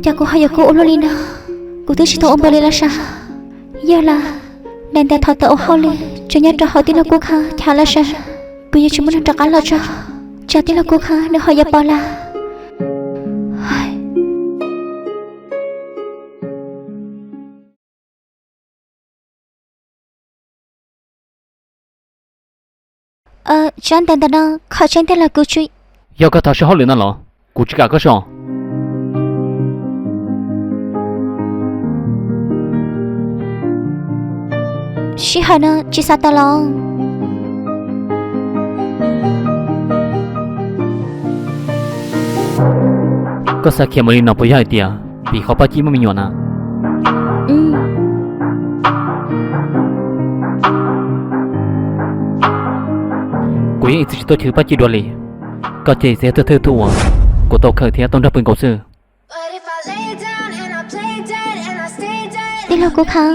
Cas kuv ho yuav kub ua luaj li no? Kuv twb tsis tau ua npaws li los sav. Yog lawm, daim ntawv thov tawm ua hauj lwm tseem nyob rau hauv tij laug Kub Khab chav los sav. Kuv yuav tsis muaj neeg rov qab los tso, tsam tij laug Kub Khab nws ho yuav pom lawm. Tsab ntawv ntawm no qhov tseeb tiag los kuv tsis... Yog koj thov sib hauj lwm no los kuv tsis kam koj so. Sij hawm no tsis xav tau los. Koj xav khiav mus li no puas yog hais tias vim qhov Paj Cij muaj me nyuam na? Kuv yeej ib txwm tsis tuaj chwv Paj Cij dua li. Koj ces txawm yog tuaj thwj tug uas kuv tau khawm thiab tau nrog pw nkaus xwb. Tij laug Kub Khab,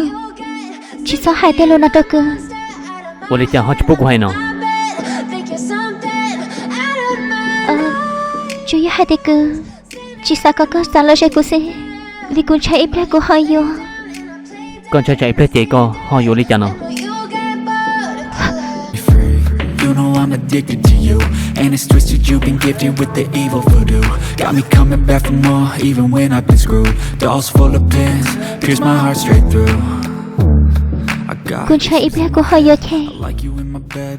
tsis txhob hais tej lus no rau kuv. Ua li cas ho tsis pub kuv hais no? Tsuas yog hais tias kuv tsis xav kom koj xav los ze kuv xwb, vim kuv ntshai ib pliag kuv ho yuav. Koj ntshai tsam ib pliag ces koj ho yuav li cas no? You know I'm addicted to you, and it's twisted, you've been gifted with the evil voodoo. Got me coming back for more, even when I've been screwed. Dolls full of pins, pierce my heart straight through. I got... Kuv ntshai ib pliag kuv ho yuav ces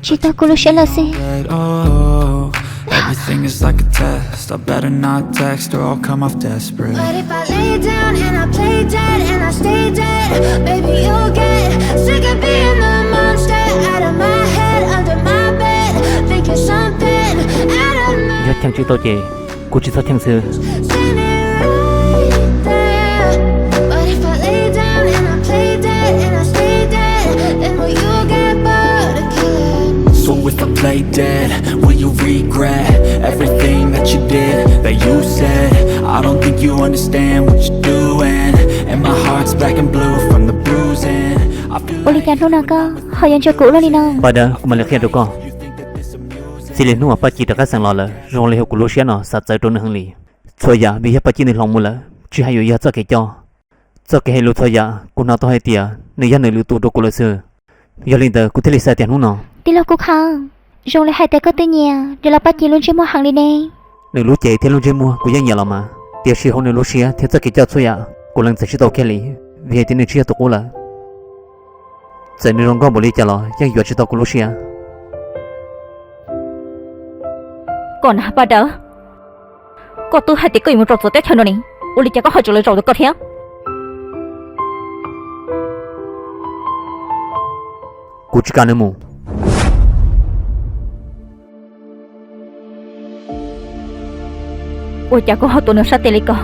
tsis tau kuv lub siab lawm xwb. Everything is like a test, I better not text or I'll come off desperate. But if I lay down and I play dead and I stay dead, maybe you'll get sick of being the monster out of my head, under my bed, thinking something out of my... Yog cheem tsis tau ces kuv tsis txhob cheem xwb. So if I play dead, will you regret everything that you did, that you said? I don't think you understand what you're doing, and my heart's black and blue from the bruising. I feel... Ua li cas hnub no koj ho yuav ntsia kuv ua luaj li no? Paj Dawb, kuv mam li qhia rau koj. Txij li hnub uas Paj Ci rov qab xeem los lawm, zoo li hauv kuv lub siab no xav txawv rau nws heev li. Txhua yam vim yog Paj Ci nws hloov mus lawm, tsis hais yuav yog txoj kev coj, txoj kev hais lus, txhua yam kuv hnov tau hais tias nws yog nws lwm tus rau kuv lawm xwb. Yog li ntawd kuv thiaj li xav tias hnub no... Tij laug Kub Khab, zoo li hais tias koj twb nyiam nws los Paj Ci lub ntsej muag heev li ne. Nws lub cev thiab lub ntsej muag kuv yeej nyiam los mas, tiam sis hauv nws lub siab thiab txoj kev coj txhua yam kuv lees txais tsis tau kiag li, vim hais tias nws tsis yog tus qub lawm. Txawm nws zoo nkauj npaum li cas los yeej yuav tsis tau kuv lub siab. Koj na Paj Dawb, koj twb hais tias koj yuav mus rau txawv teb chaws no ne, ua li cas koj ho tseem los zaum ntawm koj thiab? Kuv tsis kam nws mus. Ua cas koj ho tuav nws sab tes li ko?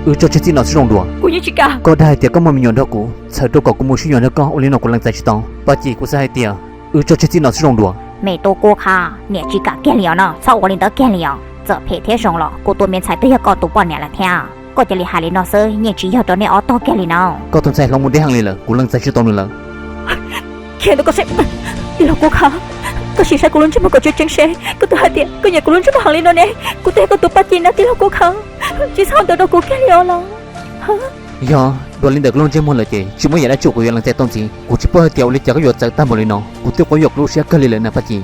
Wb tso tseg txij no xwb zoo dua. Kuv yeej tsis kam. Koj dag hais tias koj muaj me nyuam nrog kuv, txhawm rau kom kuv mus sib yuav nrog koj, ua li no kuv lees txais tsis tau. Paj Ci, kuv xav hais tias wb tso tseg txij no xwb zoo dua. Me tub Kub Khab, niam tsis kam kiag li os no, txhob ua li ntawd kiag li os. Txawm phem thiab zoo los kuv tus me ntxhais twb yog koj tus poj niam lawm thiab. Koj cia li hais li no xwb, yeej tsis yog rau nej ob tog kiag li no. Koj tus ntxhais hloov mus deb heev li lawm, kuv lees txais tsis tau nws lawm. Khiav ntawm koj seb. Tij laug Kub Khab, koj sim saib kuv lub ntsej muag kom tseeb tseeb seb, koj twb hais tias koj nyiam kuv lub ntsej muag heev li no ne. Kuv twb yog koj tus Paj Ci na tij laug Kub Khab, tsis txhob ua ntawd rau kuv kiag li os los. Yog dua li ntawm koj lub ntsej muag lawm ces tsis muaj yam dab tsi kuv yuav lees txais tau ntxiv. Kuv tsis paub hais tias ua li cas koj yuav txawv tag npaum li no, kuv twb quab yuam kuv lub siab kawg li lawm na Paj Ci.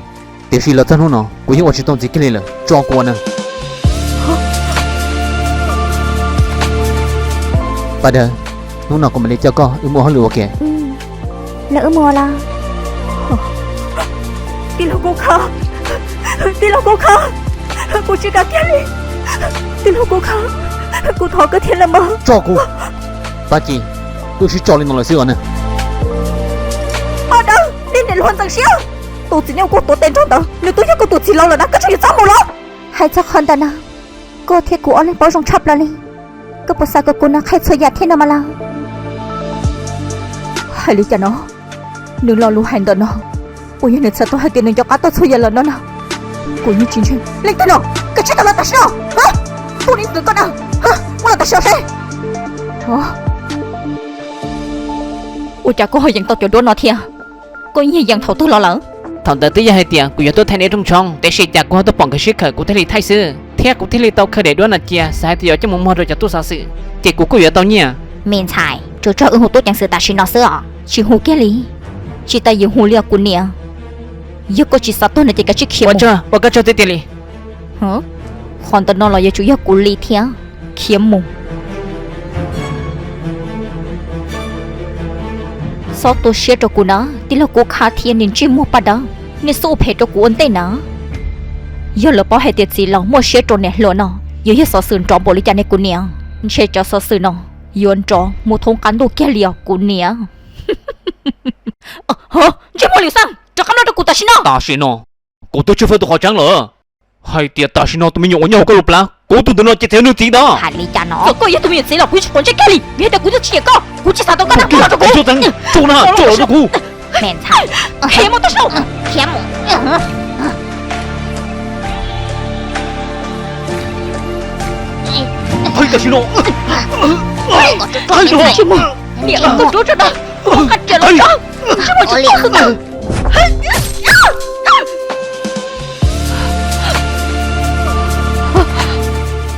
Tiam sis los txog hnub no kuv yeej ua tsis tau ntxiv kiag li lawm, tso kuv ua na. Paj Dawb, hnub no kuv mam li coj koj wb mus ua hauj lwm ua ke. Los wb mus los. Tij laug Kub Khab, tij laug Kub Khab, kuv tsis kam kiag li. Tij laug Kub Khab, kuv thov koj thiab los mas. Tso kuv. Paj Ci, wb sib tso li no lawm xwb os na. Paj Dawb, niag niam hluas ntxeev siab, tus txiv neej uas koj tuav tes nrog ntawd nws twb yog koj tus txiv laus lawm na, koj tseem yuav txaj muag los? Hais txog qhov ntawm no, koj thiab kuv ob leeg paub zoo tshaj plaws li. Koj puas xav kom kuv nrog qhia txhua yam thiab no mas los? Hais li cas no? Nws lo lus hais ntawm no, puas yog nws txhais tau hais tias nws nco qab tau txhua yam lawm no na? Kuv yeej tsis ntseeg leej twg no. Koj tsij tau los tam sim no. Pub ni ntawm koj na, muab los tam sim no seb. Ua cas koj ho yeem tau cov duab no thiab? Koj yeej yeem thaum twg los lawm? Thaum ntawd twb yog hais tias kuv yuav tuaj thaij nej rooj tshoob, tiam sis cas kuv ho tuaj pom nkawd sib khawm kuv thiaj li thaij xwb. thiab kuv thiaj li tau khaws daim duab no cia, xav hais tias yuav coj mus muag rau cov tub xov xwm, ces kuv kuj yuav tau nyiaj. Me ntxhais, tsuas tsog wb hu tub ceev xwm tam sim no xwb os, tsis hu kiag li. Tsis tas yus hu li os kuv niam. Yog koj tsis xav tuag no ces kav tsij khiav mus. Ua koj tsaug tiag tiag li. Qhov ntawm no los yuav tsum yog kuv li thiab. Khiav mus. Txhob tu siab rau kuv na, tij laug Kub Khab thiab niag ntsej muag paj dawb, nej xub ua phem rau kuv ua ntej na. Yog lawv paub hais tias txiv laus muaj siab rau niam hluas no, yuav yog xov xwm nrov npaum li cas ne kuv niam? Ntshe cov xov xwm no yuav nrov mus thoob qab ntuj kiag li os kuv niam. Ntsej muag Lis Xaj, rov qab noj rau kuv tam sim no. Tam sim no, kuv twb tshawb fawb tus qhov tseeb lawm. Hais tias tam sim no tus me nyuam uas nyob hauv koj lub plab, kuv tus ntawm no ces txawm yog nws txiv ntag. Hais li cas no? Txawm koj yog tus me nyuam txiv los kuv tsis quav ntsej kiag li, vim hais tias kuv twb tsis nyiam koj, kuv tsis xav tau koj nrog kuv los rau kuv. Tsuj na, tsuj los rau kuv. Me ntxhais, khiav mus tam sim no. Khiav mus. Hais tam sim no. Niam, koj rub tso na, koj qab riam los tso. Ntsej muag tsis txhob xwb na.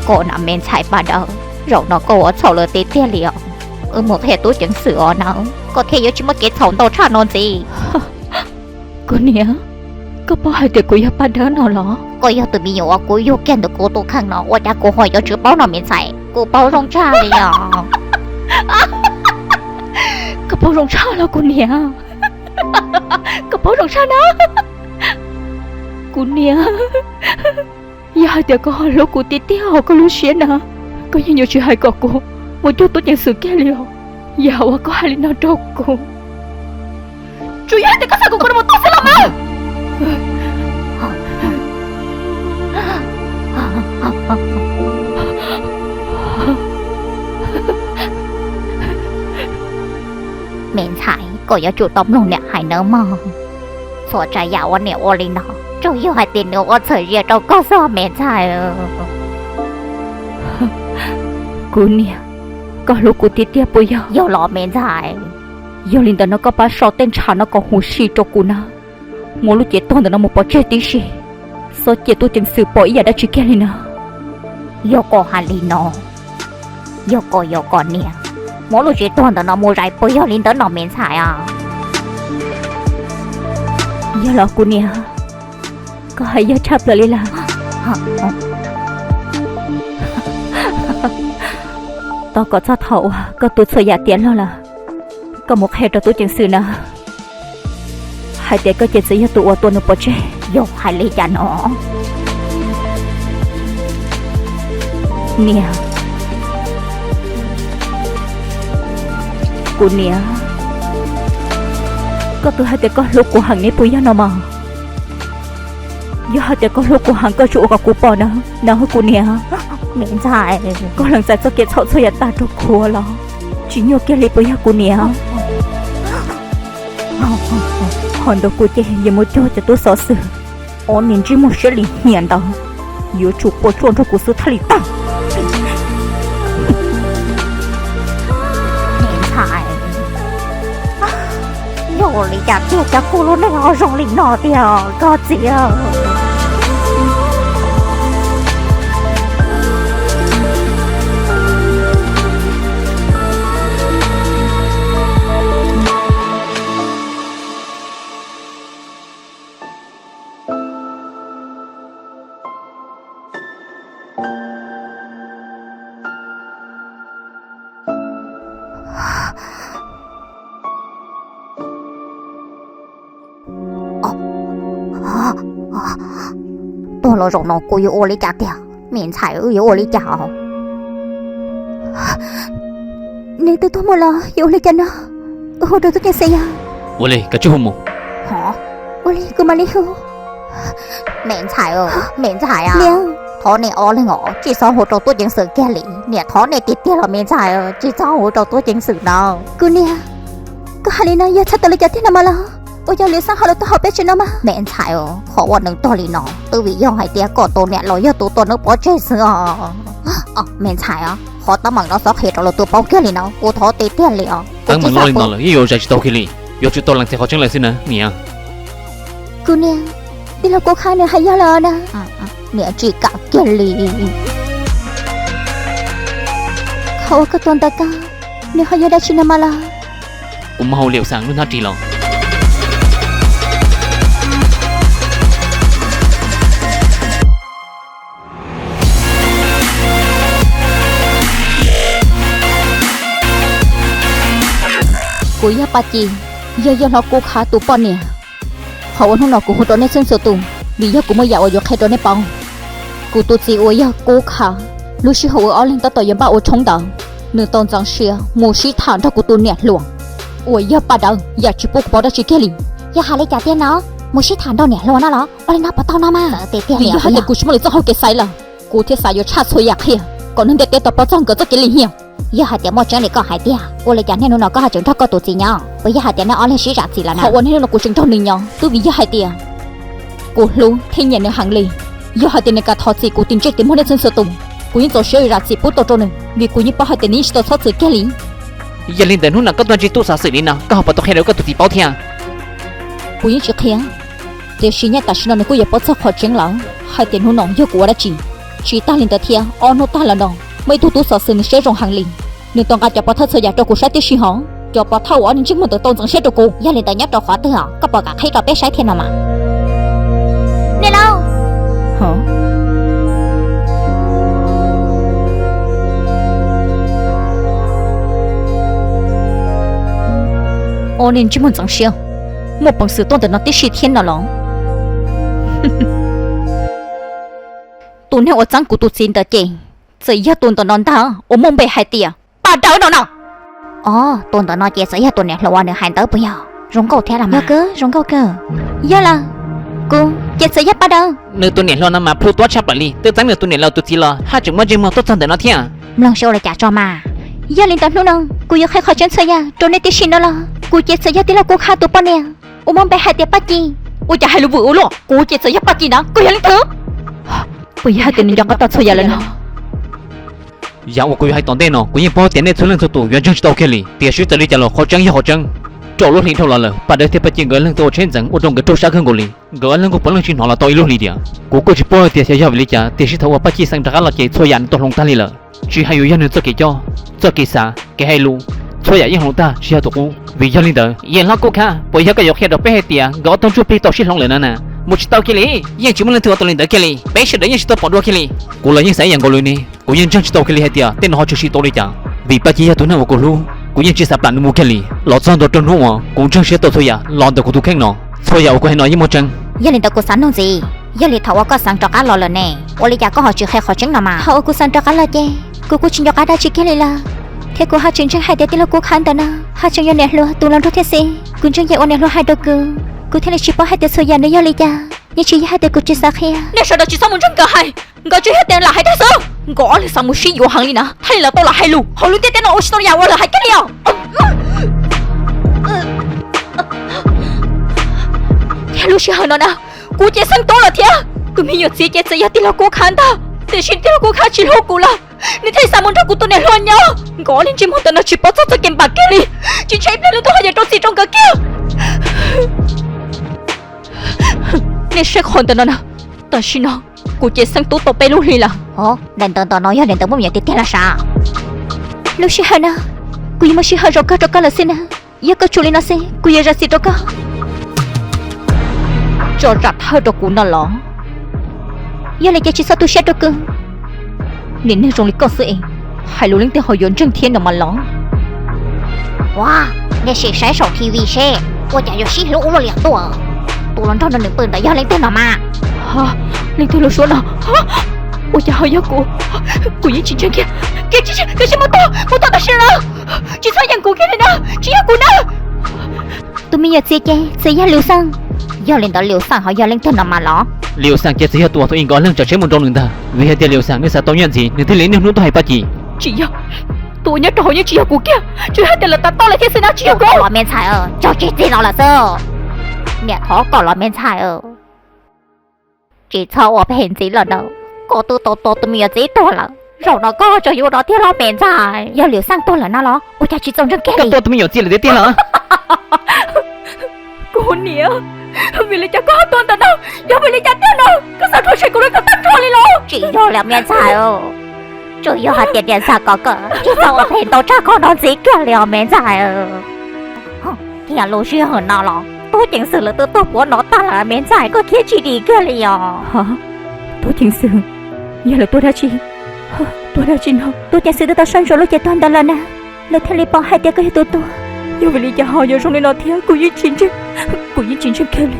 Koj na me ntxhais paj dawb, zaum no koj ua txhaum lawm tiag tiag li os. Wb mus qhia tub ceev xwm os na, koj thiaj yuav tsis muaj kev txhaum ntau tshaj no ntxiv. Kuv niam, koj paub hais tias kuv yog paj dawb no los? Koj yog tus me nyuam uas kuv yug kiag ntawm kuv tus kheej no, ua cas kuv ho yuav tsis paub no me ntxhais? Kuv paub zoo tshaj li os. Koj paub zoo tshaj los kuv niam? Koj paub zoo tshaj na? Kuv niam, yog hais tias koj ho hlub kuv tiag tiag hauv koj lub siab na, koj yeej yuav tsis hais kom kuv mus cuag tub ceev xwm kiag li os. Yam uas koj hais li no rau kuv, tsuas yog hais tias koj xav kom kuv mus tau xwb los mas. Me ntxhais, koj yuav tsum tau mloog niam hais nawb mog. Txhua tsav yam uas niam ua li no, tsuas yog hais tias nws ua txhawm zias rau koj xwb me ntxhais. Kuv niam, koj hlub kuv tiag tiag puas yog? Yog los me ntxhais. Yog li ntawd no koj pab so tej ntshav no kom huv si rau kuv na. Muab lub cev tuag ntawm no mus pov tseg tib si, txhob cia tub ceev xwm pom ib yam dab tsi kiag li na. Yog koj hais li no, yog koj yog koj niam, muab lub cev tuag ntawm no mus zais puas yog li ntawd no me ntxhais os? Yog los kuv niam, koj hais yog tshaj plaws li lawm. Tos kom txog thaum uas koj tu txhua yam tiav log lawm, koj mus qhia rau tub ceev xwm na, hais tias koj ces txawm yog tus uas tua nws pov tseg. Yog hais li cas no? Niam, kuv niam, koj twb hais tias koj hlub kuv heev ne puas yog no mas? Yog hais tias koj hlub kuv heev koj tsuas ua kom kuv pom na, na kuv niam. Me ntxhais, koj lees txais txoj kev txhaum txhua yam tag rau kuv los tsis nyuaj kiag li puas yog kuv niam? Ho ntawm kuv ces yuav mus cuag cov tub xov xwm, ob niag ntsej muag siab lim hiam ntawd, yuav tsum puas tsuaj nrog kuv xwb thiaj li tau. Niam ntxhais, yog ua li cas tiag cas kuv lub neej ho zoo li no tiag koj txiv? Tuag los zaum no kuv yuav ua li cas tiag? Me ntxhais, wb yuav ua li cas? Nws twb tuag mus los yuav ua li cas no? Wb hu rau tub ceev xwm yog? Ua li, koj tsis hu mus. Ua li, kuv mam li hu. Me ntxhais, me ntxhais, thov nej ob leeg os, tsis txhob hu rau tub ceev xwm kiag li. Niam thov nej tiag tiag los me ntxhais, tsis txhob hu rau tub ceev xwm no. Kuv niam, koj hais li no yog txhais tau li cas tiag no mas los? Ua cas Liv Xab ho los tuag hauv peb tsev no mas? Me ntxhais, qhov uas nws tuag li no twb vim yog hais tias koj tus niam laus yog tus tua nws pov tseg xwb os. Me ntxhais, qhov teeb meem no txhob qhia rau lwm tus paub kiag li no, kuv thov tiag tiag li os. Teeb meem no li no lawm yeej yuav zais tsis tau kiag li, yuav tsum tau lees txais qhov tseeb lawm xwb na niam. Kuv niam, tij laug Kub Khab nws hais yog lawm na. Niam tsis kam kiag li. Qhov uas koj tua ntawm koj, nws ho yog dab tsi no mas los? Kuv mus hau Liam Xeem lub hnab ris los. Kuv yog Paj Ci, yog yawg hlob Kub Khav tus poj niam. Qhov uas hnub no kuv hu rau nej txhua txhua tus, vim yog kuv muaj yam uas yuav qhia rau nej paub. Kuv tus txiv uas yog Kub Khav, lub sij hawm uas ob leeg tab tom yuav npaj ua tshoob ntawd, nws tau ntxeev siab mus sib tham nrog kuv tus niam hluas uas yog Paj Dawb, yam tsis pub kuv paub dab tsi kiag li. Yog hais li cas tiag no? Mus sib tham nrog niam hluas no los? Ua li no puas tau no mas? Vim yog hais tias kuv tsis muaj lwm txoj hau kev xaiv lawm, kuv thiaj xav yuav tshaj txhua yam qhia kom neeg ntiaj teb tau paub txog nkawd txoj kev lim hiam. Yog hais tias muaj tseeb li koj hais tiag, ua li cas niaj hnub no koj ho tseem nrog koj tus txiv nyob? Puas yog hais tias nej ob leeg sib zam txim lawm na? Qhov uas niaj hnub no kuv tseem nrog nws nyob twb vim yog hais tias kuv hlub thiab nyiam nws heev li. Yog hais tias nws kam thov txim kuv tus ntsej tus muag nej txhua txhua tus, kuv yeej txaus siab zam txim pub tau rau nws, vim kuv yeej paub hais tias nws yeej tsis tau txhob txwm kiag li. Yog li ntawd hnub no koj tuaj ntsib tub xov xwm li no, koj ho puas tau qhia rau koj tus txiv paub thiab? Kuv yeej tsis qhia, tiam sis nyob tam sim no nws kuj yuav paub txog qhov tseeb lawm hais tias hnub no yog kuv ua dab tsi. Tsis tag li ntawd thiab, ob hnub tag los no muaj ib tug tub xov xwm nws siab zoo heev li, nws tau nqa cov pov thawj txhua yam rau kuv saib tib si hos. Cov pov thawj uas ob niag ntsej muag ntawd tau ntxeev siab rau kuv. Yog li ntawd nyob rau qhov twg os? Koj puas kam qhib rau peb saib thiab no mas? Niam laus, ob niag ntsej muag ntxeev siab, muaj peev xwm tuaj ntawm no tib si thiab no los? Tus neeg uas txeeb kuv tus txiv ntawd ces txawm yog tus ntawm no ntag uas muaj npe hais tias Paj Dawb no no. Os, tus ntawm no ces txawm yog tus niam hluas uas nws hais ntawd puas yog? Zoo nkauj thiab los mas. Yog kawg, zoo nkauj kawg. Yog lawm, kuv ces txawm yog Paj Dawb. Nws tus niam hluas no mas plhu tuab tshaj plaws li, twb txeeb nws tus niam laus tus txiv los haj tseem muaj ntsej muag tuaj txog ntawm no thiab. Mloog seb ua li cas tso mas. Yog li ntawd hnub no kuv yuav qhia qhov tseeb txhua yam rau nej tib si no los? Kuv ces txawm yog tij laug Kub Khav tus poj niam uas muaj npe hais tias Paj Ci. Ua cas hais lus vwm ua luaj? Kuv ces txawm yog Paj Ci na, koj yog leej twg? Puas yog hais tias nws nco qab tau txhua yam lawm no? Yam uas kuv yuav hais tom ntej no kuv yeej paub tias nej txhua leej txhua tus yuav ntseeg tsis tau kiag li, tiam sis txawm li cas los qhov tseeb yog qhov tseeb. Rau lub hli dhau los lawm Paj Dawb thiab Paj Ci nkawd leej twb ua tsheb ntxeev ua rau nkawd raug sab kawg nkaus li. Nkawd ob leeg kuj puav leej tsis hnov los tau ib lub hli tiag. Kuv kuj tsis paub tias xyov yog vim li cas, tiam sis thaum uas Paj Ci xeem rov qab los ces txhua yam nws tau hloov tag li lawm. Tsis hais yuav yog nws txoj kev coj, txoj kev xav, kev hais lus, txhua yam yeej hloov tag tsis yog tus qub. Vim yog li ntawd, yawg hlob Kub Khav, puas yog koj yuav qhia rau peb hais tias nkawd ob tug ntsuj plig tau sib hloov lawm na na? Mus tsis tau kiag li, yeej tsis muaj leej twg ua tau li ntawd kiag li, peb sawv daws yeej tsis tau pom dua kiag li. Kuv los yeej xav ib yam nkaus li ne, kuv yeej ntseeg tsis tau kiag li hais tias tej no ho tshwm sim tau li cas. Vim Paj Ci yog tus neeg uas kuv hlub, kuv yeej tsis xav plam nws mus kiag li. Los txog ntua rau hnub uas kuv ntseeg siab tau txhua yam los ntawm kuv tus kheej no, txhua yam uas kuv hais no yeej muaj tseeb. Yog li ntawd kuv xav nug ntxiv, yog li thaum uas koj xeem rov qab los lawm ne, ua li cas koj ho tsis qhia qhov tseeb no mas? Thaum uas kuv xeem rov qab los ces kuv kuj tsis nco qab dab tsi kiag li lawm, thiab kuv haj tseem ntseeg hais tias tij laug Kub Khav ntawm no haj tseem yog niam hluas tus hluas nraug thiab xwb. Kuv ntseeg yam uas niam hluas hais rau kuv, kuv thiaj li tsis paub hais tias txhua yam nws yog li cas. Yeej tsis yog hais tias kuv tsis xav qhia. Nej sawv daws tsis txhob mus ntseeg nkawd hais, nkawd tsuas yog tias lam hais dag xwb. Nkawd ob leeg xav mus sib yuav heev li na, thiaj li los tau lam hais lus hauv lub ntiaj teb no ua tsis tau li yam uas lawv hais kiag li os. Thiab lub sij hawm no na, kuv ces xeeb tub lawm thiab, tus me nyuam txiv ces txawm yog tij laug Kub Khav ntag, tiam sis tij laug Kub Khav tsis hlub kuv lawm, nws thiaj li xav mus nrog kuv tus niam hluas nyob. Nkawd ob leeg ntsej muag ntawm no tsis paub txog txoj kev npam kiag li, tsis ntshai ib pliag leej twg ho yuav rau txim rau nkawd kiag. Nej saib qhov ntawm no na, tam sim no kuv ces xeeb tub tau peb lub hli lawm. Daim ntawv ntawm no yog daim ntawv muaj me nyuam tiag tiag los sav? Lub sij hawm no, kuv yuav muab sij hawm zaum kawg rau koj lawm xwb na. Yog koj tsum li no xwb, kuv yuav zam txim rau koj. Tso zam thawj rau kuv no los? Yog li ces tsis txhob tu siab rau kuv. Niag neeg zoo li koj xwb es hais lus leej twg ho yuav ntseeg thiab no mas los? Ua, nej sim saib saum T V seb ua cas yuav sib hlub ua luaj li tuaj. Tus hluas nraug no nws pw ntawd yog leej twg no mas? Leej twg los suav no? Ua cas ho yog kuv? Kuv yeej tsis ntseeg kiag. Kiag, koj sim mus tua, mus tua tam sim no. Tsis txhob yeem kuv kiag li na, tsis yog kuv na. Tus me nyuam txiv ces txawm yog Liu Xeem. Yog li ntawd Liu Xeem ho yog leej twg no mas los? Liu Xeem ces txawm yog tus uas thaum ub nkawd ob leeg tsav tsheb mus nrau nws ntag. Vim hais tias Liu Xeem nws xav tau nyiaj ntxiv, nws thiaj li niaj hnub tuaj hais Paj Ci. Tsis yog, tus uas nyob rau hauv nyob tsis yog kuv kiag, tsuas hais tias lawv tas toj lawm thiab xwb na, tsis yog kuv. Los me ntxhais, cog tsis txig no lawm xwb. Niam thov koj los me ntxhais, tsis txhob ua phem ntxiv lawm na. Koj twb tau tua tus me nyuam txiv tuag lawm, zaum no koj tseem yuav ua no thiab los me ntxhais? Yog Liu Xeem tuag lawm no los ua cas tsis txaus ntseeg kiag li? Koj tua tus me nyuam txiv lawm tiag tiag lawm. Kuv niam, Vim li cas koj ho tuaj ntawm no? Yog vim li cas tiag no? Koj xav rhuav tshem kuv rau koj tag nrho li los? Tsis yog li me ntxhais, tsuas yog hais tias niam ntxawm kom koj tsis txhob ua phem ntau tshaj qhov no ntxiv kiag li os me ntxhais. Thiab lub sij hawm no los tub ceev xwm lawv twb tuaj puav no tag lawm me ntxhais, koj khiav tsis dim kiag li os. Tub ceev xwm, yog lawv tuaj dab tsi? Tuaj dab tsi no? Tub ceev xwm twb tau soj ntsuam lub cev tuag ntawd lawm na, lawv thiaj li pom hais tias koj yog tus tuag. Yog vim li cas ho yuav zoo li no thiab? Kuv yeej tsis ntseeg, kuv yeej tsis ntseeg kiag li.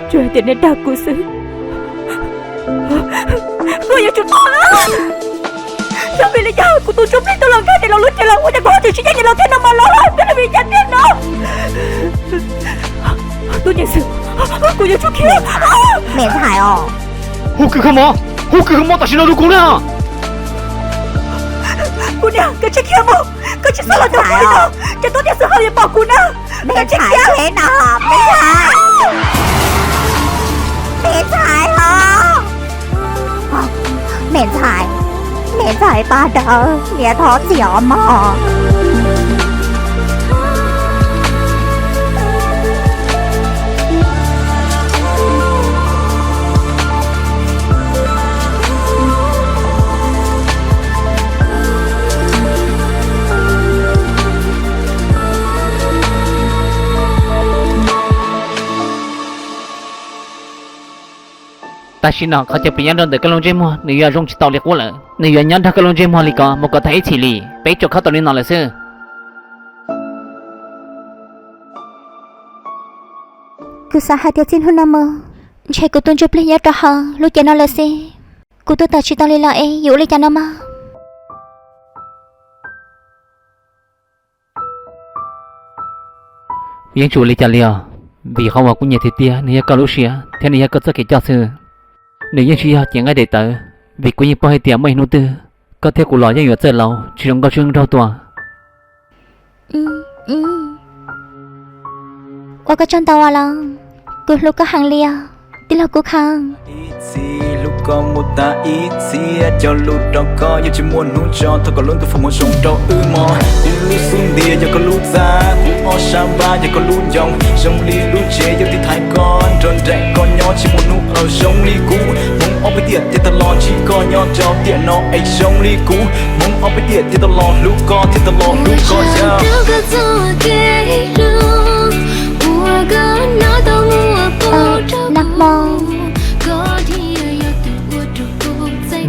Tsuas hais tias nej dag kuv xwb. Koj yuav tsum tuag. Yog vim li cas kuv tus ntsuj plig tau los nkag tes los lub cev los ua cas kuv ho tseem tsis nyob ntawm no thiab no mas los? Yog vim li cas tiag no? Tub ceev xwm, kuv yuav tsum khiav. Me ntxhais os. Hu Kws Kha Mom, hu Kws Kha Mom tam sim no rau kuv na. Kuv niam, koj tsis khiav mus, koj tsis txhob los nrog kuv li no, ces tub ceev xwm ho yuav pom kuv na. Me ntxhais, me ntxhais, me ntxhais os. Me ntxhais, me ntxhais pab dawb, niam thov txim os mog. Tam sim no qhov chaw pem nyob rau ntawm koj lub ntsej muag nws yuav zoo tsis tau li qub lawm, nws yuav nyob nrog koj lub ntsej muag li ko mus kom tag ib txhis li. Peb tsuas khob tau li no lawm xwb. Kuv xav hais tias txij hnub no mus, ntshe kuv tus ntsuj plig nyob rau hauv lub cev no lawm xwb. Kuv tuaj tawm tsis tau li los es yuav ua li cas no mog? Yeej tsis ua li cas li os, vim qhov uas kuv nyiam tiag tiag nws yog koj lub siab thiab nws yog koj txoj kev coj xwb. Nws yeej tsis yog cev nqaij daim tawv, vim kuv yeej paub hais tias muaj ib hnub twg koj thiab kuv los yeej yuav txawj laus tsis zoo nkauj tsis zoo nraug tuaj. Ua koj tsaug ntau los, kuv hlub koj heev li os tij laug Kub Kheej. Ib txhis hlub koj mus tas ib txhis, cog lus rau koj yeej tsis muaj hnub tso, thov kom lub ntuj foom hmoov zoo rau wb mog. Kuv lub xub ntiag yog koj lub txaj, kuv ob sab npab yog koj lub ncoo, zoo li lub tsev yog tiv thaiv koj, nrog nraim koj nyob tsis muaj hnub zoo li kuv. Hmoov ob peb tiam thiaj tau los ntsib koj nyob rau tiam no es zoo li kuv, hmoov ob peb tiam thiaj tau los hlub koj thiaj tau los hlub koj yog.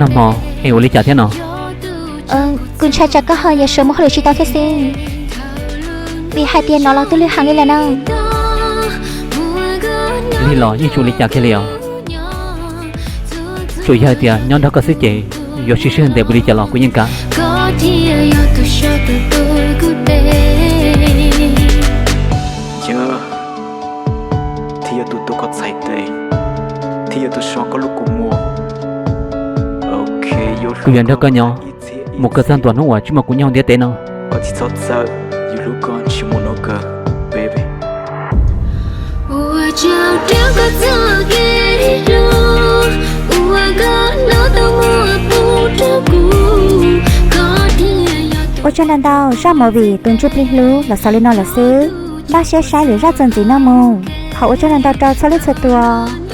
Nag hmo es ua li cas thiab no? Kuv ntshai tsam koj ho yuav sawv mus hauj lwm tsis tau thiab xwb, vim hais tias hnov los twb lwj heev li lawm na. Lig los yeej tsis ua li cas kiag li os. Tsuas yog hais tias nyob nrog koj xwb ces yuav sib sib ntev npaum li cas los kuv yeej kam. Thiaj yog tus tuav koj txhais tes, thiaj yog tus so koj lub kua muag. Kuv yuav nrog koj nyob mus kom txog ntua hnub uas tsis muaj kuv nyob hauv ntiaj teb no. Koj tsis txhob txhawj, yus hlub koj tsis muaj hnub kawg, baby. Ua tsaug ntau ntau, zaj movie Tus Ntsuj Plig Hlub los xaus li no lawm xwb. Npaj siab saib lwm zaj txuas ntxiv no mus. Thov ua tsaug ntau ntau rau txhua leej txhua tus.